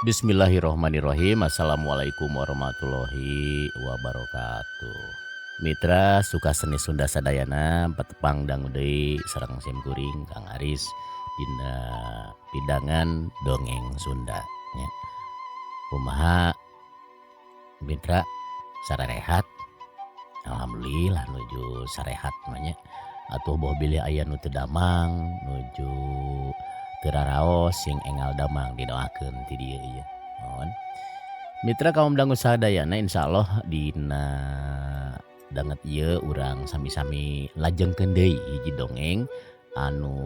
Bismillahirrahmanirrahim. Assalamualaikum warahmatullahi wabarakatuh. Mitra suka seni Sunda sadayana patepang dangu deui sareng sim kuring Kang Aris dina pidangan dongeng Sunda nya. Kumaha mitra sarehat? Alhamdulillah nuju sarehat mah nya. Atuh boh bilih aya nu teu damang nuju teu raraos sing enggal damang didoakeun ti dieu ieu. Mohon. Mitra kaum dangu sadayana insyaallah dina danget ieu urang sami-sami lajengkeun deui hiji dongeng anu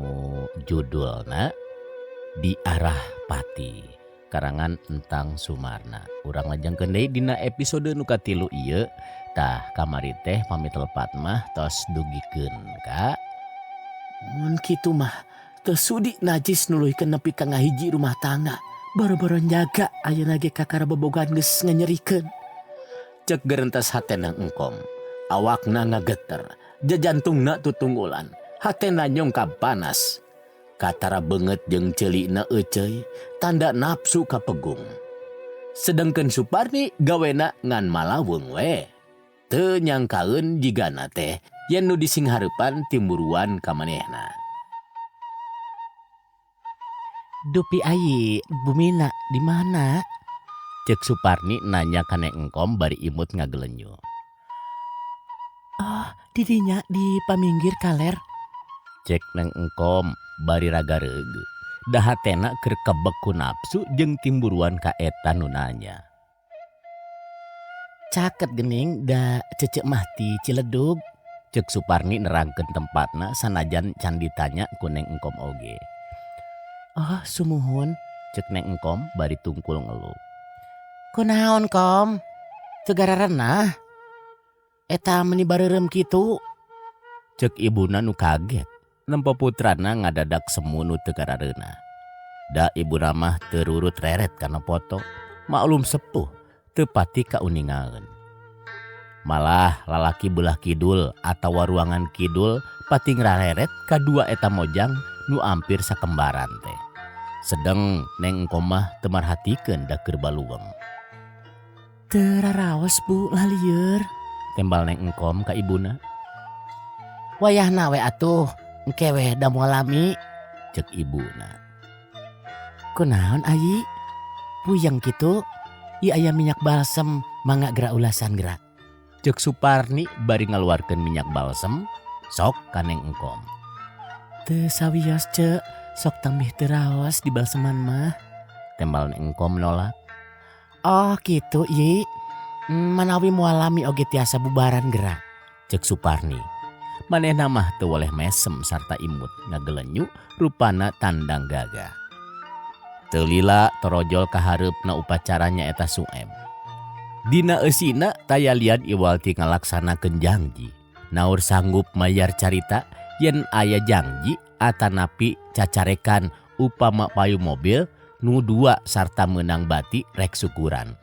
judulna Di Arah Pati karangan Entang Sumarna. Urang lajengkeun deui dina episode nu katilu ieu. Tah kamari teh pamit lepat mah tos dugikeun ka Mun kitu mah teu sudi najis nuluykeun nepi ka ngahiji rumah tangga. Boro-boro njaga ayeuna ge kakara bobogohan geus nganyerikeun. Cek gerentes hatena engkom. Awakna ngageter, jajantungna tutunggulan, hatena nyongkab panas. Katara beungeut jeung ceulina euceuy, tanda nafsu kapegung. Sedengkeun Suparni gawena ngan malaweung we. Teu nyangkaeun jigana teh yen nu disinghareupan timburuan ka manehna. Dupi ayi bumina di mana? Cek Suparni nanya ka Neng Engkom bari imut ngagelenyu. Oh, didinya di paminggir kaler. Cek Neng Engkom bari raga reugeuh. Da hatena keur kebek ku nafsu jeung timburuan ka eta nu nanya. Caket geuning da cecek mah ti Ciledug. Cek Suparni nerangkeun tempatna sanajan can ditanya ku Neng Engkom oge. Oh, sumuhun. Cek Neng Engkom bari tungkul ngeluh. Kunaon Kom? Teu gararenah. Eta meuni bareureum kitu. Cek ibuna nu kaget. Nempo putrana ngadadak semu nu teu garareunah. Da ibuna mah teu rurut reret kana foto. Maklum sepuh, teu pati kauningaeun. Malah lalaki belah kidul atawa ruangan kidul pati ngrareret kadua eta mojang nu ampir sakembaran teh. Sedeng Neng Engkom mah teu marhatikeun da keur baluweung. Teu raraos Bu lalieur, tembal Neng Engkom ka ibuna. Wayahna we atuh, engke we da moal lami, cek ibuna. Kunaon ayi? Puyeng kitu? Ieu aya minyak balsem, mangga geura ulasan geura. Cek Suparni bari ngaluarkeun minyak balsem sok ka Neng Engkom. Teu sawios ce, sok tambih teu raos di balseman mah. Tembal Neng Engkom nolak. Oh kitu yi, manawi moal lami oge tiasa bubaran geura. Cek Suparni. Manehna mah teu woleh mesem sarta imut ngagelenyu rupana tandang gagah. Teu lila torojol ka hareupna upacara nyaeta Sueb. Dina eusina taya lian iwal ti ngalaksanakeun jangji. Naur sanggup mayar carita yen aya jangji atanapi cacarekan upama payu mobil nu dua sarta meunang bati rek syukuran.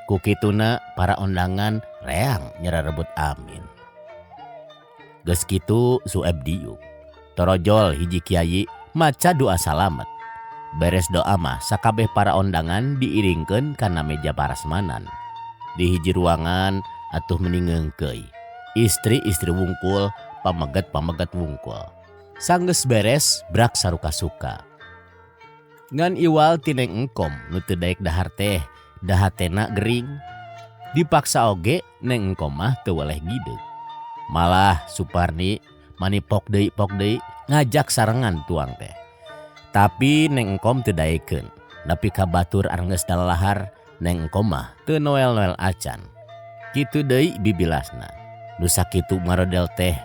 Ku kituna para ondangan reang nyerarebut amin. Geus kitu Sueb diuk. Torojol hiji kiai maca doa salamet. Beres doa mah sakabeh para ondangan diiringkeun kana meja parasmanan. Di hiji ruangan atuh meningeungkeuy. Istri-istri wungkul, pameget-pameget wungkul. Sanggeus beres brak saruka-suka. Ngan iwal ti Neng Engkom nu teu daek dahar teh, dahatena gering. Dipaksa oge Neng Engkom mah teu weleh gideug. Malah Suparni manipok deui pok deui ngajak sarengan tuang teh. Tapi Neng Engkom teu daekeun. Nepi ka batur arenggeus dalalahar, Neng Engkom mah teu noel-noel acan. Kitu deui bibilasna. Nu sakitu marodel teh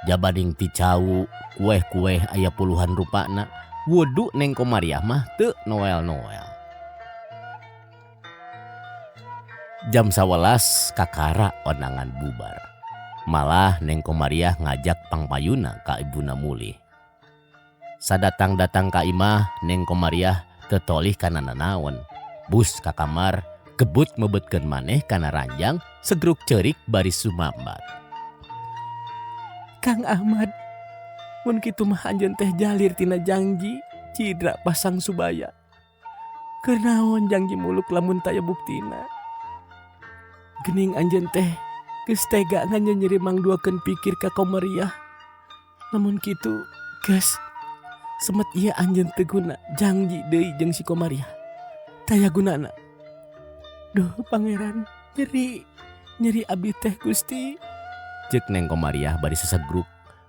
jabaning ti cau, kueh-kueh aya puluhan rupana. Wudu Neng Komariah mah teu noel-noel. Jam 11 kakara ondangan bubar. Malah Neng Komariah ngajak pangpayuna ka ibuna mulih. Sadatang-datang ka imah Neng Komariah tetolih kana nanaon. Bus ka kamar, kebut mebetkeun maneh kana ranjang, segruk ceurik bari sumambat. Kang Ahmad, mun kitu mah anjeun teh jalir tina jangji, cidra pasang subaya. Keur naon janji muluk lamun taya buktina. Geuning anjeun teh geus tega nganyenyeri mangduakeun pikir ka Komariah. Lamun kitu geus semet ieu anjeun teu guna janji deui jeung si Komariah. Taya gunana. Duh pangeran nyeri nyeri abdi teh Gusti. Ceuk Neng Komariah bari sesegruk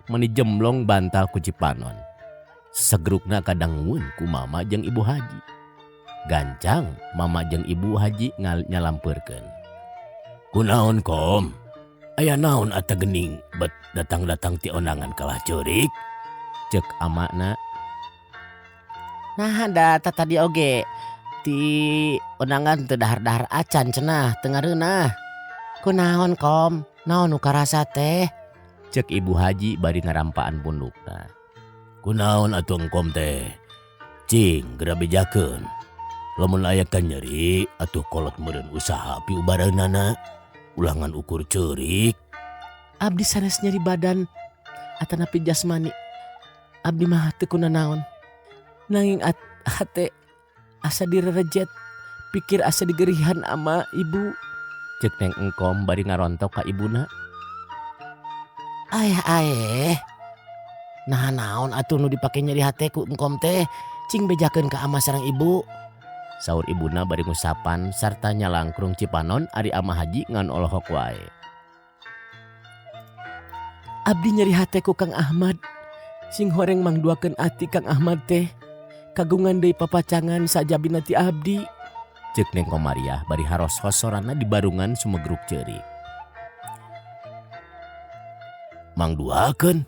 meni jemblong bantal ku cipanon. Sesegrukna kadangueun ku mama jeung ibu haji. Gancang mama jeung ibu haji nyalampeurkeun. Kunaon kom? Aya naon ata gening bet datang-datang ti ondangan kalah ceurik? Ceuk amana. Nah da tadi oge ti ondangan teu dahar-dahar acan cenah teu ngareunah. Kunaon kom? Naon nu karasa teh? Ceuk ibu haji bari ngarampaan pundukna. Kunaon atuh engkom teh? Cing geura bejakeun. Lamun aya kanyeri atuh kolot meureun usaha piubareunana. Ulah ngan ukur ceurik. Abdi sanes nyeri badan atanapi jasmani. Abdi mah teu kunanaon. Nanging hate asa direrejet, pikir asa digerihan ama ibu. Ceuk Neng Engkom bari ngarontok ka ibuna. Ayah ayeh. Nah naon atuh nu dipake nyeri hate ku engkom teh, cing bejakeun ka ama sareng ibu. Saur ibuna bari ngusapan sarta nyalangkrung cipanon ari ama haji ngan olohok wae. Abdi nyeri hate ku Kang Ahmad. Sing horeng mangduakeun ati Kang Ahmad teh. Kagungan deui papacangan sajabina ti abdi. Ceuk Neng Komariah bari haros-hos sorana di barungan sumegruk ceurik. Mangduakeun?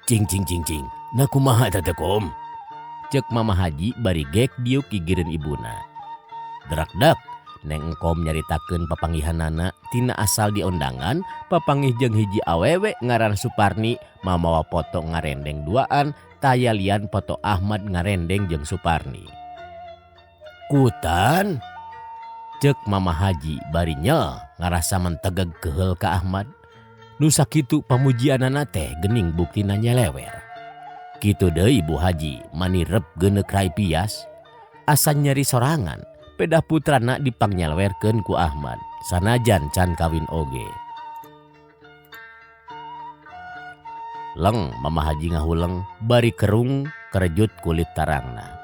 Cing cing cing cing. Na kumaha eta teh kom? Ceuk Mama Haji bari gek diuk gigireun ibuna. Drakdak Neng Engkom nyaritakeun papanggihanana tina asal di ondangan papanggih jeung hiji awewe ngaran Suparni mamawa foto ngarendeng duaan taya lian foto Ahmad ngarendeng jeung Suparni. Kutan? Ceuk Mama Haji bari nyel ngarasa mentegeg keheul ka Ahmad. Nu sakitu pamujianana teh geuning buktina nyelewer. Kitu deui Ibu Haji mani rep geuneuk rai pias. Asa nyeri sorangan pedah putrana dipangnyewerkeun ku Ahmad sanajan can kawin oge. Leng Mama Haji ngahuleng bari kerung kerejut kulit tarangna.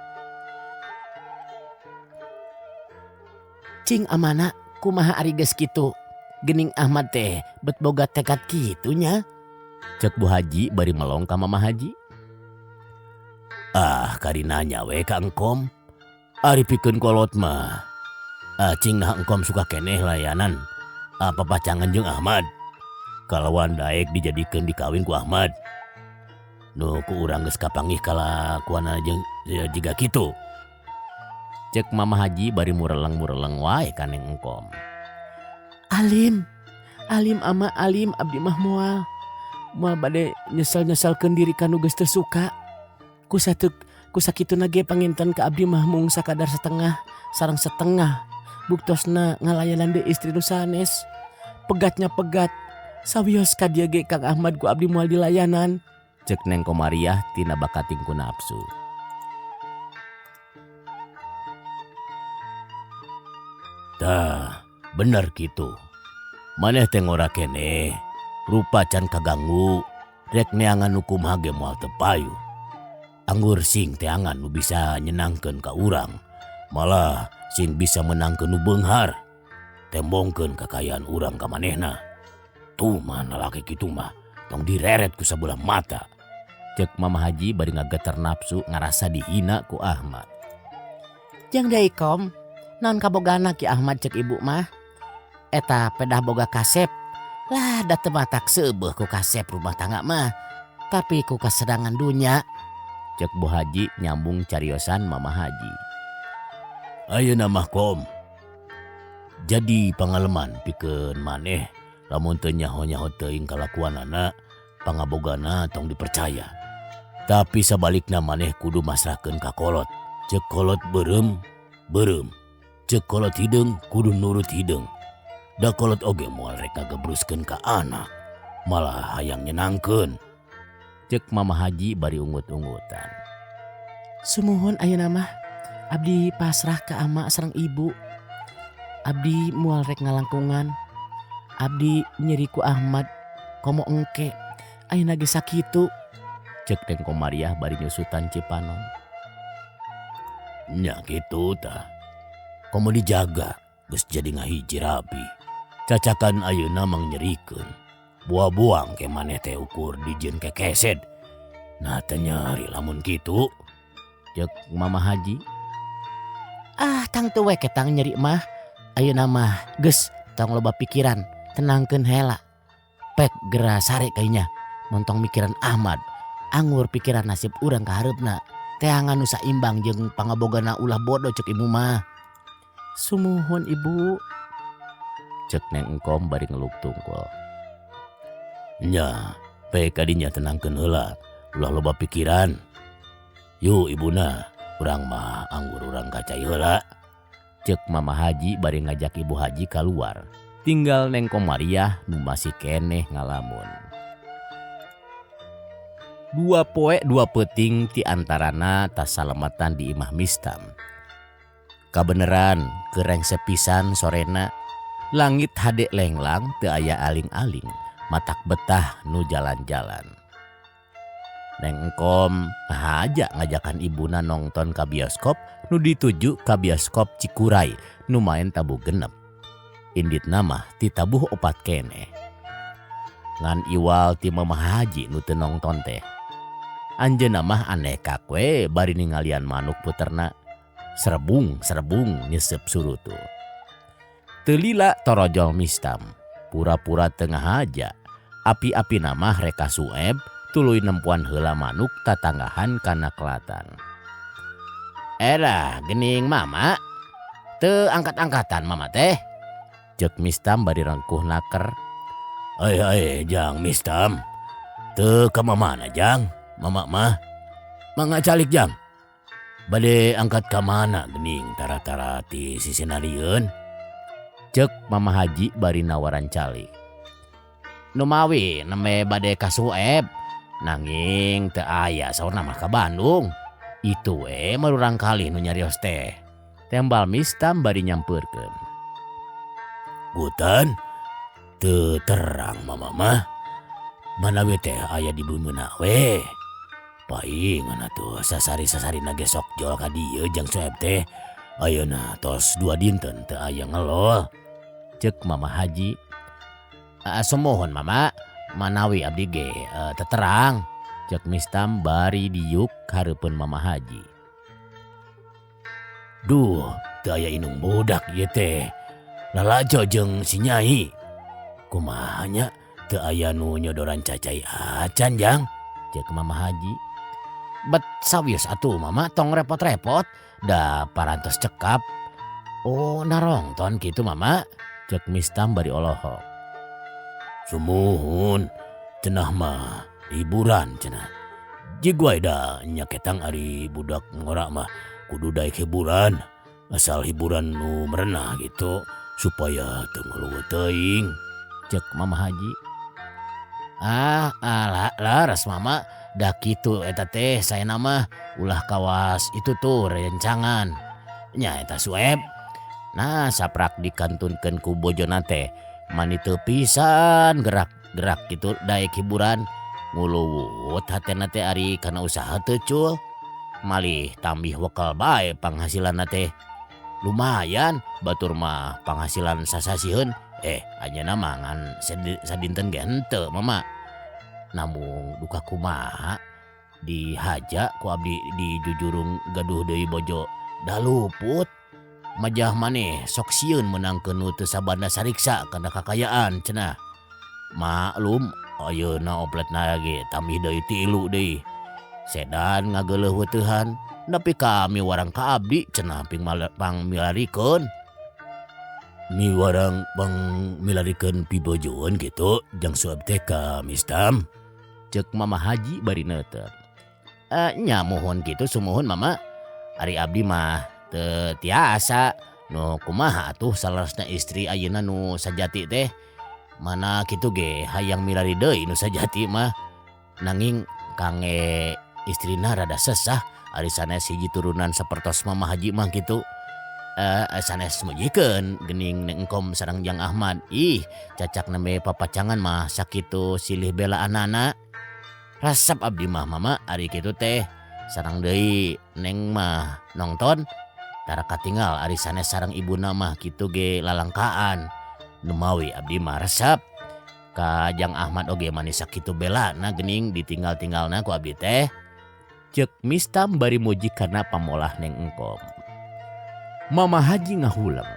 Cing amana kumaha ari geus kitu? Geuning Ahmad teh bet boga tekad kitu nya. Ceuk Bu Haji bari melong ka Mama Haji. Ah kari nanya we ka engkom. Ari pikeun kolot mah. Ah cing nah engkom suka keneh layanan. Ah papacangan jeung Ahmad. Kalawan daek dijadikeun dikawin ku Ahmad. Nu ku urang geus kapanggih kalakuanana jeung jiga kitu. Ceuk Mama Haji bari mureleng-mureleng wae ka Neng Engkom. Alim, alim ama alim abdi mah moal. Moal bade nyesel-nyeselkeun diri kanu geus teu suka. Ku sakituna ge panginten ka abdi mah mung sakadar setengah sareng setengah. Buktosna ngalayanan deui istri nu sanes. Pegatnya pegat. Sawios ka dieu ge Kang Ahmad ku abdi moal dilayanan. Ceuk Neng Komariah tina bakating ku nafsu. Tah, bener kitu. Maneh teh ngora keneh, rupa can kaganggu, rek neangan nu kumaha ge moal teu payu. Anggur sing teangan nu bisa nyenangkeun ka urang, malah sing bisa menangkeun nu beunghar. Tembongkeun kakayaan urang ka manehna. Tuh mah lalaki kitu mah tong direret ku sabelah mata. Ceuk Mama Haji bari ngageter nafsu ngarasa dihina ku Ahmad. Jeung deui kom, naon kabogana Ki Ahmad ceuk ibu mah? Eta pedah boga kasep. Lah da teu matak seubeuh ku kasep rumah tangga mah. Tapi ku kasedangan dunya. Ceuk Bu Haji nyambung cariosan Mama Haji. Ayeuna mah kom. Jadi pangalaman pikeun maneh lamun teu nyaho-nyaho teuing kalakuanana, pangabogana tong dipercaya. Tapi sabalikna maneh kudu masrahkeun ka kolot. Ceuk kolot beureum, beureum. Ceuk kolot hideung kudu nurut hideung. Da kolot oge moal rek ngagebruskeun ka anak, malah hayang nyenangkeun. Ceuk Mama Haji bari ungut-ungutan. Sumuhun ayeuna mah Abdi pasrah ka ama sareng ibu. Abdi moal rek ngalangkungan. Abdi nyeri ku Ahmad komo engke ayeuna ge sakitu. Ceuk Neng Komariah bari nyusutan cipanon. Nya kitu tah. Komo dijaga geus jadi ngahiji rabi. Cacakan ayeuna mangnyerikeun. Buang-buang ke maneh teh ukur dijieun kekeset. Nah teu nyeri lamun kitu. Ceuk Mama Haji. Ah tangtu we ketang nyeri mah. Ayeuna mah geus tong loba pikiran, tenangkeun heula. Pek gera sare kayanya montong mikiran Ahmad. Angur pikiran nasib urang ka hareupna. Teangan nu saimbang jeung pangabogana ulah bodoh ceuk ibu mah. Sumuhun ibu. Ceuk Neng Engkom bari ngeluk tungkul. Nya, pek kadinya tenangkeun heula, ulah loba pikiran. Yuk ibuna, urang mah anggur urang ka cai heula. Ceuk Mama Haji bari ngajak Ibu Haji kaluar. Tinggal Neng Komariah nu masih keneh ngalamun. 2 poe 2 peuting ti antarana tasalamatan di imah Mistam. Kabeneran kerengse pisan sorena, langit hade lenglang teu aya aling-aling, matak betah nu jalan-jalan. Neng Engkom ngahaja ngajakan ibuna nongton ka bioskop nu dituju ka bioskop Cikuray nu maen tabuh 6. Inditna mah ti tabuh 4 keneh. Ngan iwal ti Mama Haji nu teu nongton teh. Anjeunna mah aneh kakwe bari ningalian manuk puterna. Serebung-serebung nyesep surutu. Teu lila torojol Mistam, pura-pura teu ngahaja. Api-apina mah reka Sueb tuluy nempuan heula manuk tatanggahan kana kelatan. Erah gening mama, teu angkat-angkatan mama teh. Ceuk Mistam bari rengkuh naker. Ai ai jang Mistam, teu ka mamana jang, mama mah. Mangga calik jang. Bade angkat ka mana gening tara-tara ti sisinarieun. Ceuk Mama Haji bari nawaran calik. Numawi nembe bade ka Sueb, nanging teu aya saurna mah ka Bandung. Itu we marurang kali nu nyarios teh. Tembal Mistam bari nyampeurkeun. Gutan teu terang mama mah. Manawi teh aya di bumina we. Paingan atuh sasari-sasarina ge sok jol ka dieu jang Sueb teh. Ayeuna tos 2 dinten teu aya ngelol. Ceuk Mama Haji. Sumuhun mama, manawi abdi ge teterang. Ceuk Mistam bari diuk hareupeun Mama Haji. Duh, teu aya inung budak ieu teh. Lalajo jeung si Nyai. Kumaha nya teu aya nu nyodoran cacai acan jang. Ceuk Mama Haji. Bet sawios atuh mama tong repot-repot da parantos cekap. Oh narongton kitu mama. Ceuk Mistam bari olohok. Sumuhun cenah mah hiburan cenah. Jig wae da nyaketang ari budak ngora mah kudu daek hiburan. Asal hiburan nu merenah gitu supaya teu ngeluh teuing. Ceuk Mama Haji. Ah, ah, laras mama da kitu eta teh saena mah ulah kawas itu tuh rencangan. Nya eta Sueb. Nah saprak dikantunkeun ku bojona teh mani teu pisan gerak-gerak gitu daek hiburan. Nguluwut hatena teh ari kana usaha teu cul. Malih tambih wekal bae panghasilanna teh. Lumayan batur mah panghasilan sasasieun. Anjeunna mah ngan sadinten ge henteu mama. Namung duka kumaha dihaja ku abdi dijujurung gaduh deui bojo da luput. Majah maneh sok sieun meunangkeun nu teu sabanda sariksa kana kakayaan cenah. Maklum ayeuna opletna ge tambih deui 3 deui. Sedan ngageuleuh weutehan nepi ka miwarang ka abdi cenah pangmilarikeun. Miwarang pangmilarikeun pibojoeun kitu jang Sueb teh ka Mistam. Ceuk Mama Haji bari neuteut. Nya muhun kitu sumuhun mama. Ari abdi mah teu tiasa. Nu kumaha atuh salarasna istri ayeuna nu sajati teh. Mana kitu ge hayang milari deui nu sajati mah. Nanging kange istrina rada sesah Ari sanes hiji turunan sapertos Mama Haji mah kitu. Sanes mujikeun geuning Neng Engkom sareng Jang Ahmad. Ih, cacak nembe papacangan mah sakitu silih belaanana. Resep abdi mah mama ari kitu teh. Sareng deui Neng mah nongton tara katinggal ari sanes sareng ibuna mah kitu ge lalangkaan. Numawi abdi mah resep ka Jang Ahmad oge manis sakitu belana geuning ditinggal-tinggalna ku abdi teh. Ceuk Mistam bari muji kana pamolah Neng Engkom. Mama Haji ngahuleng.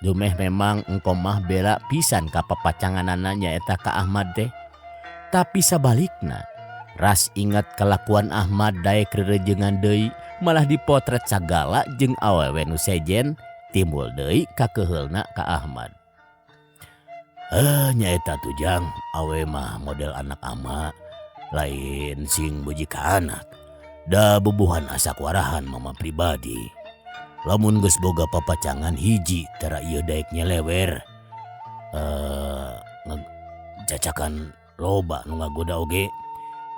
Dumeh memang Engkom mah bela pisan ka papacanganana nyaeta ka Ahmad teh. Tapi sabalikna, ras ingat kelakuan Ahmad daek rerejengan deui malah dipotret sagala jeung awewe nu sejen timbul deui kakeheulna ka Ahmad. Nyaeta tujang awe mah model anak ama lain sing muji ka anak. Da bubuhan asa kuarahan mama pribadi. Lamun geus boga papacangan hiji tara ieu daek nyelewer. Cacakan loba nu ngagoda oge.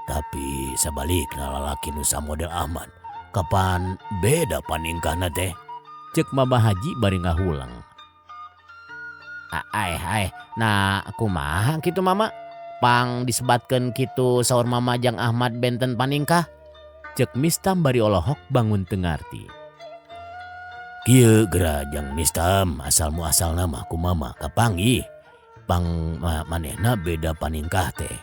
Tapi sabalikna lalaki nu samodel Ahmad kapan beda paningkahna teh. Ceuk Mama Haji bari ngahulang. Aeh, nah kumaha kitu Mama? Pang disebatkeun kitu saur Mama Jang Ahmad benten paningkah? Ceuk Mistam bari olohok bangun teu ngarti. Kieu geura Jang Mistam asal muasalna mah ku Mama kapanggih. Pang manehna beda paningkah teh.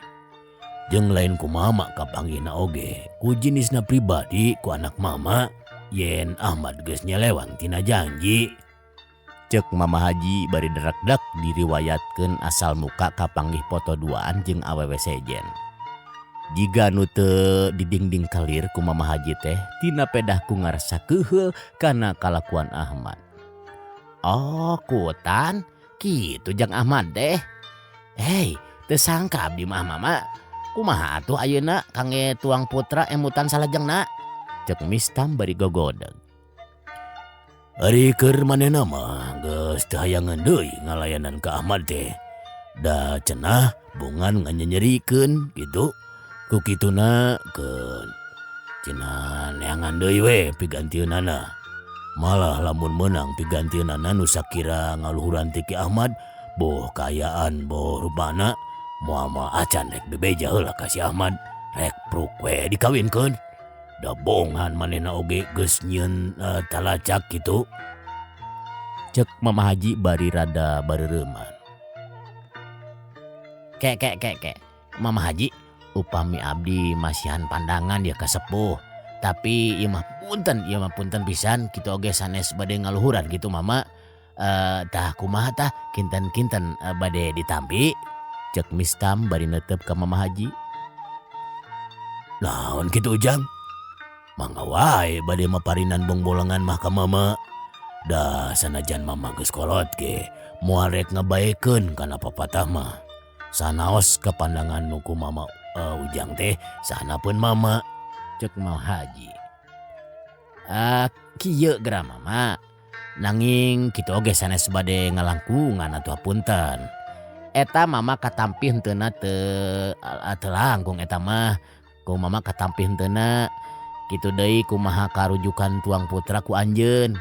Jeung lain ku Mama kapanggihna oge ku jenisna pribadi ku anak Mama yen Ahmad geus nyelewang tina janji. Ceuk Mama Haji bari derak-dek diriwayatkeun asal muka kapanggih foto duaan jeung awewe sejen. Jiga nu teu didingding kalir ku Mama Haji teh tina pedah ku ngarasa keuheul kana kalakuan Ahmad. Oh kutan kitu Jang Ahmad teh. Hei, teu sangka abdi mah Mama. Kumaha atuh ayeuna kangge tuang putra emutan salajengna? Ceuk Mistam bari gogodeg. Ari keur manehna mah geus teu hayangeun deui ngalayanan ka Ahmad teh. Da cenah bongan nganyenyerikeun kitu. Ku kituna keun cenah neangan deui we pigantieunana. Malah lamun meunang pigantieunana nu sakira ngaluhuran ti Ki Ahmad boh kaayaan boh rupana moal-moal acan rek bebeja heula ka si Ahmad rek pruk we dikawinkeun. Da bongan manehna oge geus nyieun talacak kitu. Ceuk Mama Haji bari rada bareureman. Ke ke ke ke Mama Haji upami abdi masihan pandangan ya ka sepuh. Tapi ieu mah punten pisan kitu oge sanes bade ngaluhuran kitu Mama. Tah kumaha tah kinten-kinten bade ditampi? Ceuk Mistam bari neuteup ka Mama Haji. Naon kitu Ujang? Mangga wae bade maparinan bongbolangan mah ka Mama. Da sanajan Mama geus kolot ge moal rek ngabaekeun kana papatah mah. Sanaos ka pandangan nu ku Mama Ujang teh sanapeun Mama. Ceuk Mama Haji. Kieu geura Mama. Nanging kitu oge sanes bade ngalangkungan atuh punten. Eta Mama katampi henteuna teu langkung eta mah. Ku Mama katampi henteuna. Kitu deui kumaha karujukan tuang putra ku anjeun.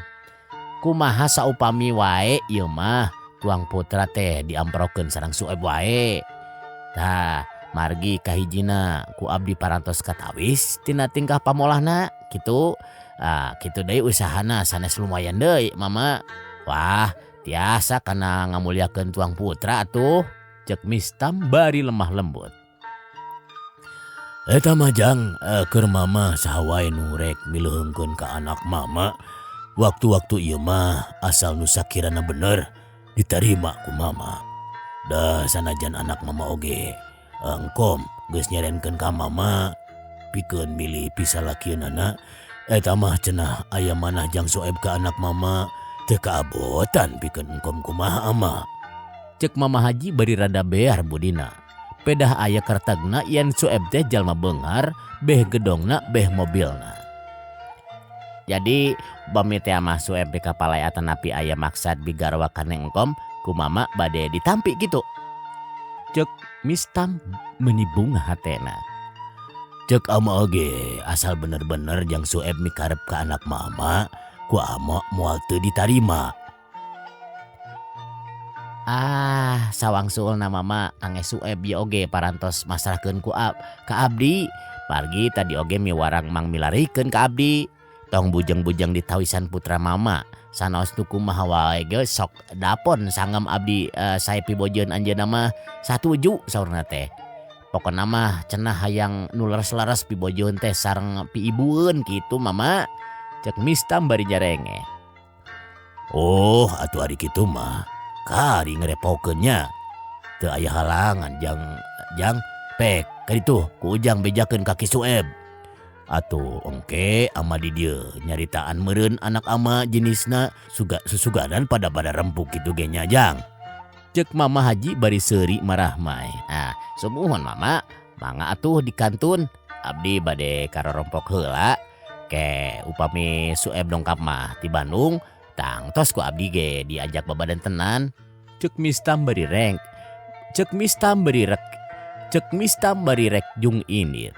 Kumaha saupami wae ieu mah tuang putra teh diamprokeun sareng Sueb wae. Tah margi kahijina ku abdi parantos katawis tina tingkah pamolahna kitu. Kitu deui usahana sanes lumayan deui Mama. Wah tiasa kana ngamuliakeun tuang putra atuh. Ceuk Mistam bari lemah lembut. Eta mah Jang keur Mama saha wae nu rek miluheungkeun ka anak Mama. Waktu-waktu ieu mah asal nu sakirana bener ditarima ku Mama. Da sanajan anak Mama oge engkom geus nyerenkeun ka Mama pikeun milih pisalakieunana eta mah cenah aya manah Jang Soeb ka anak Mama teu kaabotan pikeun engkom kumaha ama. Ceuk Mama Haji bari rada bear budina. Pedah aya kertegna yen Sueb teh jalma beunghar beh gedongna beh mobilna. Jadi bami teh mah Sueb ka palai atanapi aya maksad bigarwa ka Neng Engkom ku Mama bade ditampi kitu. Ceuk Mistam meuni bungah hatena. Cek ama oge asal bener-bener jang Sueb mikarep ka anak mama ku ama moal teu ditarima. Ah sawangsulna mama angge Sueb ieu oge parantos masrahkeun ku ka abdi. Margi tadi oge miwarang mang milarikeun ka abdi. Tong bujeng-bujeng ditawisan putra mama sanaos nu kumaha wae ge sok dapon sanggem abdi sae pibojeun anjeunna mah satuju saurna teh. Pokona mah cenah hayang nu leres-leres pibojeun teh sareng piibueun kitu mama. Cek Mistam bari nyarenge. Oh atuh ari kitu mah kari ngerepokeun nya. Teu aya halangan jang jang pek ka ditu ku Ujang bejakeun ka Ki Sueb. Atuh engke ama di dieu nyaritaan meureun anak ama jenisna susuganan pada pada rempuk kitu ge nya Jang. Cek Mama Haji bari seuri marahmai. Ah sumuhun mama mangga atuh dikantun abdi bade karorompok heula. Ke upami Sueb dongkap mah ti Bandung tangtos ku abdi ge diajak babadantenan. Cek Mistam bari reng. Cek Mistam bari rek. Cek Mistam bari rek jung indit.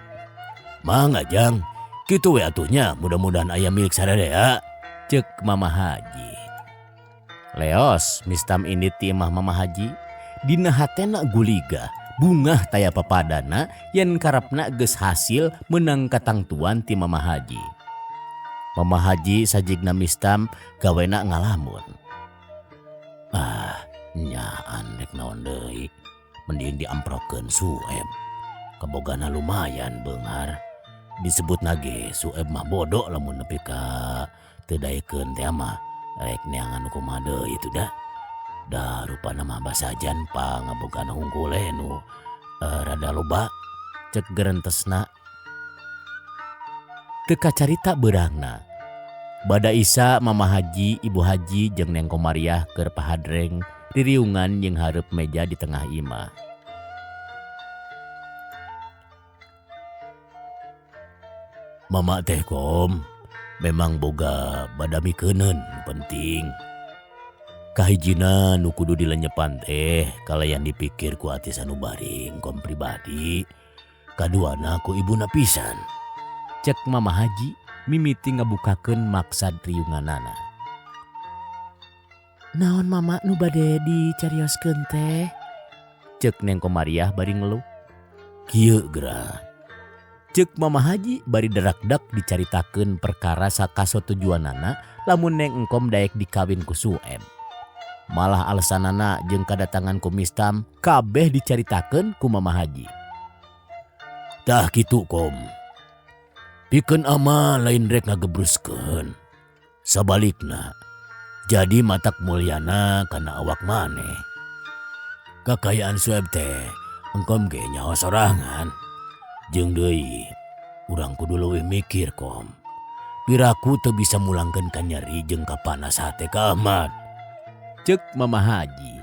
Mangga Jang, kitu we atuh nya mudah-mudahan aya milik sadaya. Cek Mama Haji. Leos Mistam indit ti imah Mama Haji. Dina hatena guliga, bungah taya papadana yen karepna geus hasil meunang katangtuan ti Mama Haji. Mama Haji sajigna Mistam gawena ngalamun. Ah, nyaan rek naon deui, mending diamprokeun Sueb. Kabogana lumayan beunghar. Disebutna ge Sueb mah bodoh lamun nepi ka teu daekeun teh mah rek neangan kumaha deui itu da. Da rupana mah basajan pangabogana hungkul nu rada loba cek gerentesna. Teu kacarita beurangna. Bada Isa Mama Haji, Ibu Haji jeung Neng Komariah keur pahadreng ririungan jeung hareup meja di tengah imah. Mama teh kom memang boga badamikeuneun penting. Kahijina nu kudu dilenyepan teh kalayan dipikir ku ati sanubaring kom pribadi. Kaduana ku ibuna pisan. Cek Mama Haji mimiti ngabukakeun maksad riunganana. Naon mama nu bade dicarioskeun teh? Cek Neng Komariah bari ngeluh. Kieu geura. Cek Mama Haji bari derak-dak dicaritakeun perkara sakasatujuanana lamun Neng Engkom daek dikawin ku Sueb. Malah alesanana jeung kadatangan ku Mistam kabeh dicaritakeun ku Mama Haji. Tah kitu kom. Pikeun ama lain rek ngagebruskeun. Sabalikna jadi matak mulyana kana awak maneh. Kakayaan Sueb teh engkom ge nyaho sorangan. Jeung deui urang kudu leuwih mikir kom. Piraku teu bisa mulangkeun ka nyeri jeung kapanas hate ka Ahmad. Cek Mama Haji.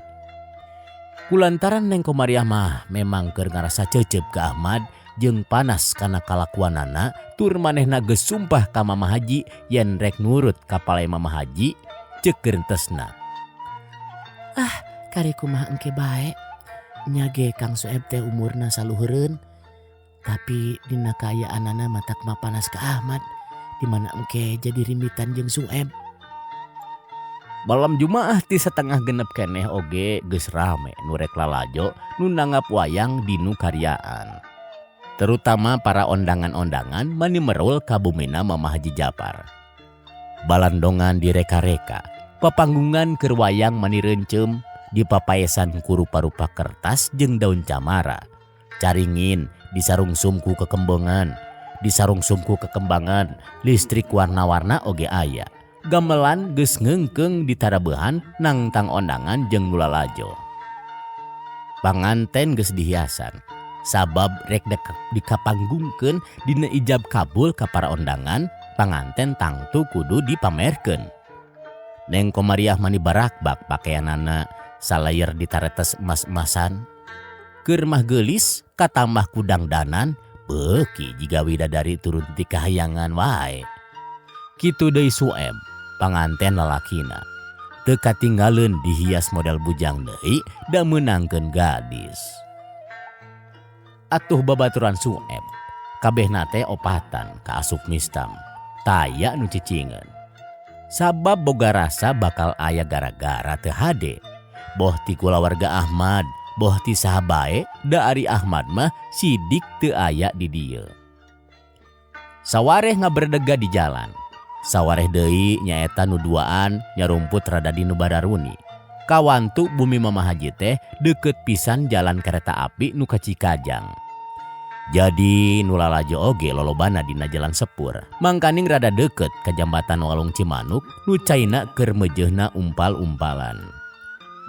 Kulantaran Neng Komariah mah memang keur ngarasa cecep ka Ahmad jeung panas kana kalakuanana tur manehna geus sumpah ka Mama Haji yen rek nurut ka palai Mama Haji cek gerentesna. Ah kari kumaha engke bae nya ge Kang Sueb teh umurna saluhureun. Tapi dina kaayaanana matak mah panas ka Ahmad di mana engke jadi rimbitan jeung Sueb. Malam Jumaah ti setengah genep keneh oge geus rame nu rek lalajo nu nanggap wayang dinu karyaan. Terutama para ondangan-ondangan mani merul ka bumina Mama Haji Japar. Balandongan direka-reka, papanggungan keur wayang mani reuncem dipapaesan ku rupa-rupa kertas jeung daun camara. Caringin disarungsum ku kekembongan, disarungsum ku kekembangan, listrik warna-warna oge aya. Gamelan geus ngeungkeung ditarabehan nangtang ondangan jeung nu lalajo. Panganten geus dihiasan, sabab rek dikapanggungkeun dina ijab kabul ka para ondangan, panganten tangtu kudu dipamerkeun. Neng Komariah mani barakbak pakeanana salayer ditaretes emas-emasan. Keur mah geulis katambah ku dangdanan beuki jiga widadari turun ti kahayangan wae. Kitu deui Sueb panganten lalakina. Teu katinggaleun dihias model bujang deui da meunangkeun gadis. Atuh babaturan Sueb Kabehna teh opatan kaasup Mistam. Taya nu cicingeun. Sabab boga rasa bakal aya gara-gara teu hade. Boh ti kulawarga Ahmad, boh ti saha bae, da ari Ahmad mah sidik teu aya di dieu. Sawareh ngaberdega di jalan. Sawareh deui nyaeta nu duaan nyarumput rada di nu bararuni. Kawantu bumi Mama Haji teh deukeut pisan jalan kereta api nu ka Cikajang. Jadi nu lalajo oge lolobana dina jalan sepur. Mangkaning rada deukeut ka jambatan Walung Cimanuk nu caina keur meujeuhna umpal-umpalan.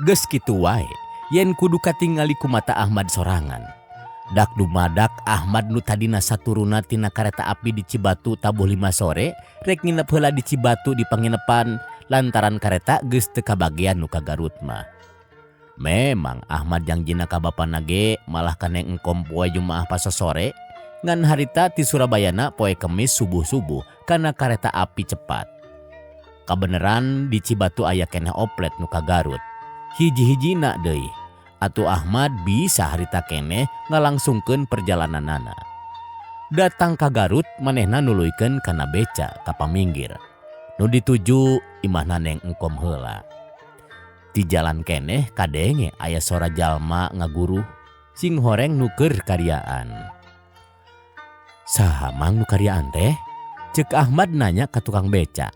Geus kitu wae, yen kudu katingali ku mata Ahmad sorangan. Dak dumadak Ahmad nu tadina saturuna tina kareta api di Cibatu tabuh 5 sore, rek nginep heula di Cibatu di panginepan lantaran kareta geus teu kabagean nu ka Garut mah. Memang Ahmad jangjina ka bapana ge malah ka Neng Engkom poe Jumaah pasosore, ngan harita ti Surabayana poe Kemis subuh-subuh kana kareta api cepat. Kabeneran di Cibatu aya keneh oplet nu ka Garut. Hiji-hijina deui. Atuh Ahmad bisa harita keneh ngalangsungkeun perjalananana. Datang ka Garut manehna nuluykeun kana beca ka paminggir. Nu dituju imahna Neng Engkom heula. Di jalan keneh kadenge aya sora jalma ngaguruh sing horeng nu keur karyaan. Saha mang nu karyaan teh? Ceuk Ahmad nanya ka tukang beca.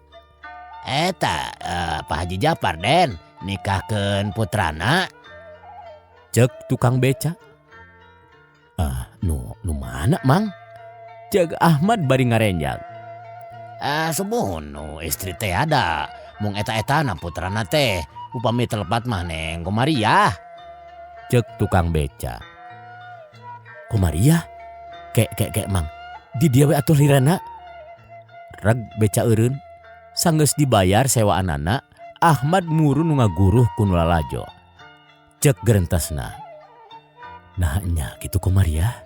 Eta Pak Haji Japar Den nikahkeun putrana. Ceuk tukang beca. Ah, nu mana mang? Ceuk Ahmad bari ngarenjag. Subuhun nu istri teh ada, mung eta-etana putrana teh. Upami telepat mah Neng Komariah. Ceuk tukang beca. Komariah? Kek kek kek mang. Di dia we atuh lirana. Reg beca eureun. Sanggeus dibayar sewaanana, Ahmad muru nu ngaguruh ku nu lalajo. Ceuk gerentesna. Nah nya kitu Komariah.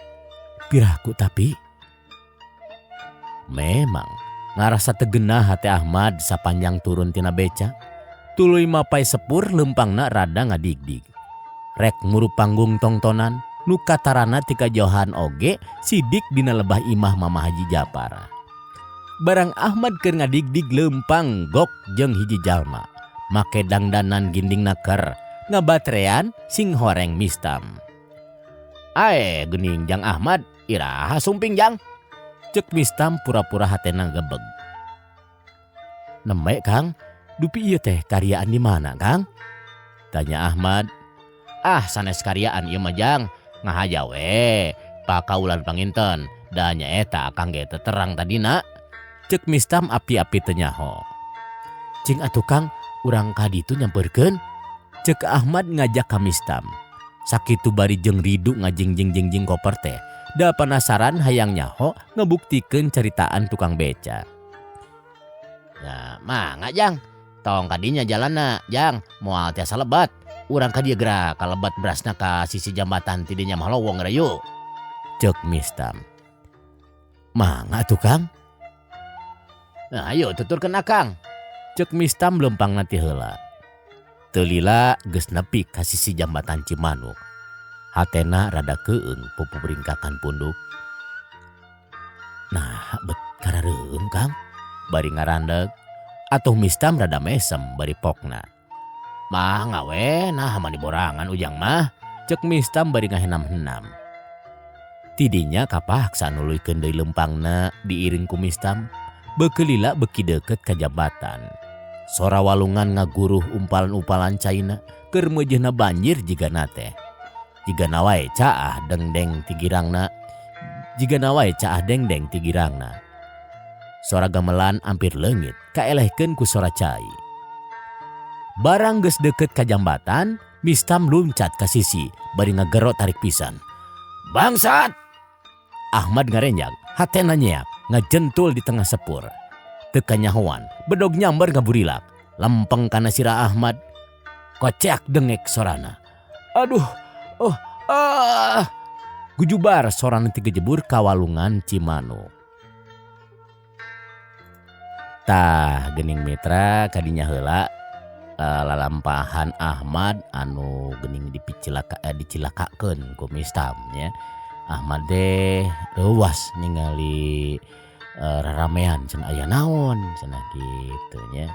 Piraku tapi. Memang ngarasa tegenah hate Ahmad sapanjang turun tina beca. Tuluy mapai sepur lempangna rada ngadigdig. Rek muru panggung tongtonan, nu katarana ti kajauhan oge sidik dina lebah imah Mama Haji Japar. Barang Ahmad keur ngadigdig lempang gok jeung hiji jalma. Make dangdanan ginding naker, ngabatrean sing horeng Mistam. Ae geuning jang Ahmad, iraha sumping jang. Ceuk Mistam pura-pura hatena gebeg. Nembe Kang, dupi ieu teh karyaan di mana Kang? Tanya Ahmad. Ah sanes karyaan ieu mah jang, ngahaja we, pakaulan panginten, da nyaeta Akang ge teu terang tadina. Ceuk Mistam api-api teu nyaho. Cing atuh Kang, urang ka ditu nyamperkeun. Ceuk Ahmad ngajak ka Mistam. Sakitu bari jeung ridu ngajingjing-jingjing koper teh. Da penasaran hayang nyaho ngebuktikeun ceritaan tukang beca. Nah, mangga jang, tong kadinya jalanna jang, moal tiasa lebat. Urang ka dieu geura kalebat berasna ka sisi jambatan ti dinya mah lowong geura yuk. Ceuk Mistam. Mangga atuh Kang. Nah, ayo tuturkeun Akang. Ceuk Mistam lempangna ti heula. Teu lila geus nepi ka sisi jambatan Cimanuk. Hatena rada keung pupuringkakan punduk. Nah, bet karareum Kang. Bari ngarandeg. Atuh Mistam rada mesem bari pokna. Mah ngawe nah mah diborangan ujang mah. Ceuk Mistam bari ngahenam-henam. Tidinya kapaksa nuluykeun deui lempangna diiring ku Mistam. Beukeulila beuki deukeut ka jambatan. Sora walungan ngaguruh umpalan-umpalan caina keur meujeuhna banjir jigana teh. Jigana wae caah dengdeng ti girangna. Jigana wae caah dengdeng ti girangna. Sora gamelan ampir leungit kaelehkeun ku sora cai. Barang geus deukeut ka jambatan, Mistam luncat ka sisi bari ngagero tarik pisan. Bangsat! Ahmad ngarenjag, hatena nyeak, ngajentul di tengah sepur. Teu kanyahoan, bedog nyamber ngaburilak, lempeng kana sirah Ahmad. Koceak dengek sorana. Aduh, oh, ah. Gujubar sorana ti gejebur ka walungan Cimanuk. Tah geuning mitra kadinya heula lalampahan Ahmad anu geuning dicilakakeun ku Mistam nya. Ahmad teh reuwas ningali raramean cenah aya naon cenah kitu nya.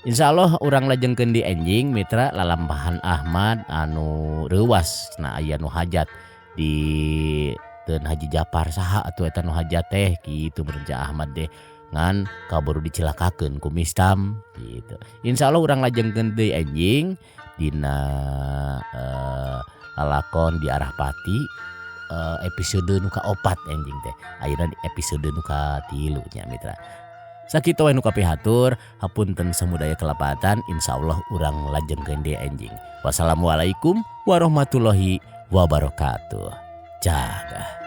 Insyaallah urang lajengkeun di enjing mitra lalampahan Ahmad anu reuwas cenah aya nu hajat di Teun Haji Japar saha atuh eta nu hajat teh kitu meureun Ceu Ahmad teh ngan kaburu dicilakakeun ku Mistam kitu. Insyaallah urang lajengkeun deui enjing dina lalakon di Arah Pati episode nu kaopat enjing teh. Ayeuna episode nu katilu nya mitra. Sakitu we nu kapihatur, hapunten samudaya kelepatan, insyaallah urang lajengkeun deui enjing. Wassalamualaikum warahmatullahi wabarakatuh. Jaga.